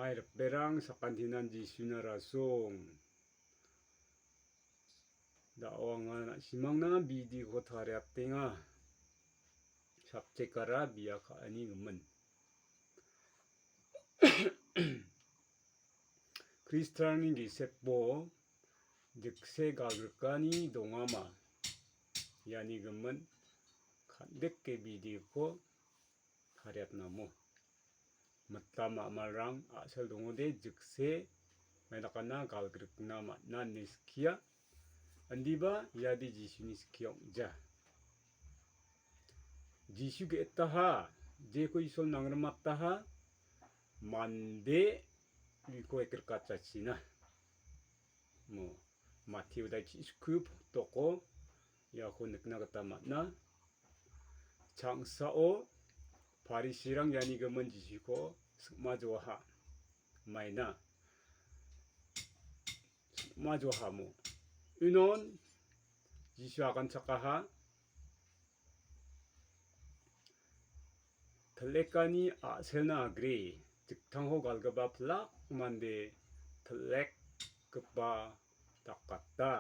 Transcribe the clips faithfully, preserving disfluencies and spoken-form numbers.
Ai, riperang, sakantinan Jisuna rasong. Da·o anga na·simangna bidiko tariatenga. Sapchekara bia ka·ani gimin. Kristianrangni gisepo jikse galgrikani dongama. Iani gimin kan·dike bidiko tariatnamo. Mitam a·malrang a·sel dongode jikse maidakana galgrikna man·a ine skia. Indiba iade Jisuni skie ong·ja. Jisu ge·etaha, jeko Isol nangrimataha, mande uko ekrikachachina. Mo, Matthew dai chi-, sku potoko iako nikna gita man·a. Changsao Parisirang iani gimin Jisuko sing·majoaha. Maina. Sing·majoahamo. Unon Jisu aganchakaha. Til·ekani a·selna agre, diktangko galgipa pilak mande til·ekgipa dakata,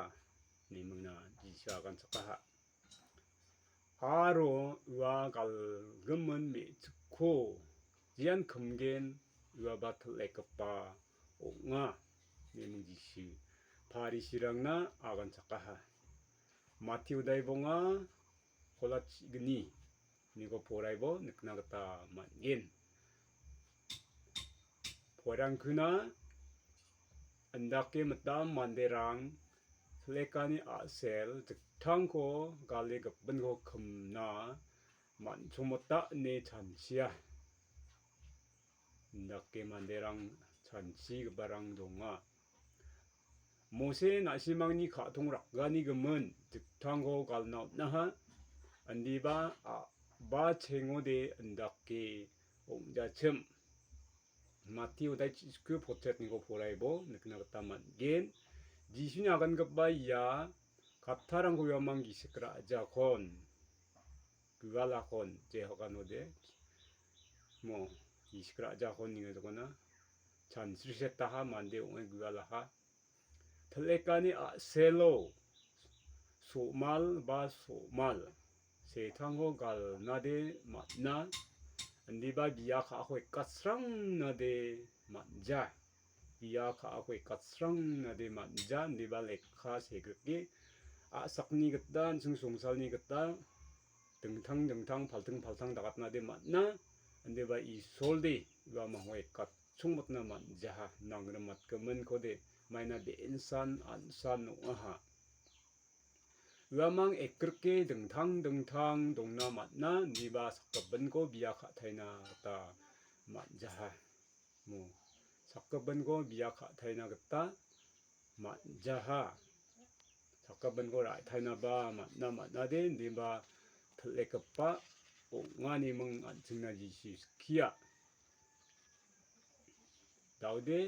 ine mingna Jisu aganchakaha. Aro ua galgimin me·chikko jean kimgen uaba til·ekgipa ong·a, ine ming Jisu Parisirangna aganchakaha. Matthew dai bonga kolatchigni niko poraibo nikna gita man·gen. Porangkuna indake mitam manderang til·ekani a·sel diktangko gale gipinko kimna man·chongmota ine chanchia. Indake manderang chanchigiparang donga. Mose na·simangni ka·tong rakgani gimin diktangko galna on·aha, indiba a-, ba chengode indake ong·jachim. Matthew dai chi-, sku potretniko poraibo nikna gita man·gen. Jisuni agangipa ia kattarangko uamang gisik ra·jakon. Gualakon, jehoganode. Mo, gisik ra·jakon ninga jokona. Chansrisetaha mande ong·e gualaha. Til·ekani a·selo, so·mal ba so·mal. Setangko galnade man·a. Indiba bia ka·ako ekasrangnade man·ja. Ia ka·ako ekasrangnade man·ja, indiba lekka segrike a·sakni gita, an·ching songsalni gita dingtang dingtang, palting paltang dagatnade man·a, indiba Isolde uamangko ekachongmotna man·jaha, nangrimatgiminkode maina be·ensan an·san ong·aha. Uamang ekrike dingtang dingtang dongna man·a, indiba sakgipinko bia ka·taina gita man·jaha. Mo, sakgipinko bia ka·taina gita man·jaha. Sakgipinko ra·tainaba man·a, man·ade, indiba til·ekgipa ong·a ine ming an·chingna Jisu skia. Daode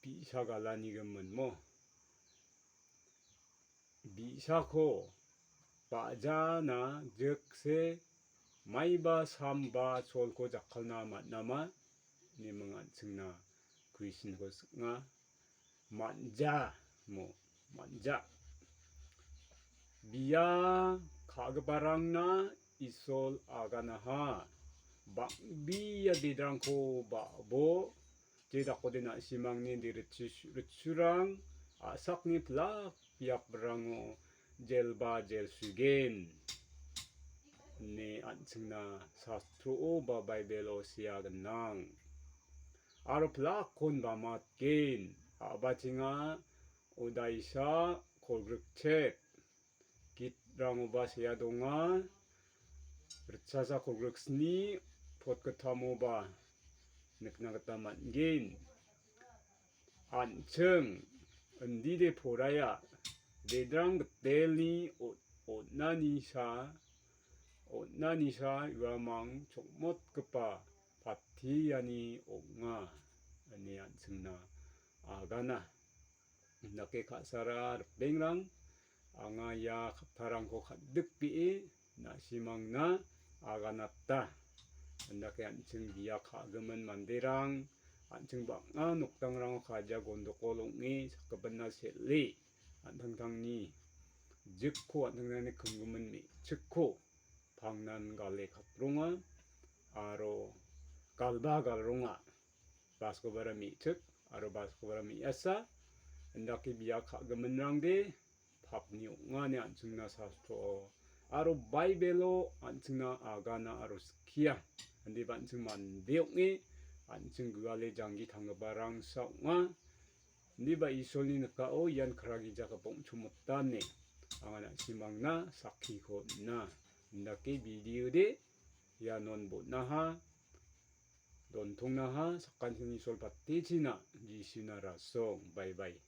bi·sa galanigimin mo. Bi·sako ba·jana jikse maiba samba cholko jakkalna man·ama ine ming an·chingna kuisinko sing·a. Man·ja mo, man·ja. Bia ka·giparangna Isol aganaha. Bang·bea dedrangko ba·bo, je dakode na·simangni de ritchis-, ritchurang a·sakni pilak biaprango jelba jelsugen, ine an·chingna sastro-o ba Baibelo sea gnang. Aro pilakkon bamatgen, a·bachenga odaisa kolgrikchet. Gitrangoba sea donga, ritchasa kolgriksni potgittamoba nikna gita man·gen. An·ching indide poraia, dedrang gitelni o-, on·anisa, on·anisa uamang chongmotgipa patiani ong·a, ine an·chingna agana. Indake ka·sara ripengrang, anga ia kattarangko kal·dikbee na·simangna aganata. Indake an·ching bia ka·gimin manderang, an·ching bang·a noktangrango ka·aja gondokol ong·e sakgipina sel·e, an·tangtangni jikko, an·tangtangni kimgimin me·chikko pangnan gale katronga aro galba galronga. Baskobara me·chik aro baskobara me·asa, indake bia ka·giminrangde papni ong·a ine an·chingna sastro-o aro Baibelo an·chingna agana aro skia. Indiba an·ching mande ong·e, an·ching guale janggi tanggiparangsa ong·a. Indiba Isolni nikao ian kra gija gipok chomotane anga na·simangna sakkiko on·a. Indake video de ianon bon·aha, dontongnaha, sakantin Isol patechina, Jisuna rasong. Bye bye.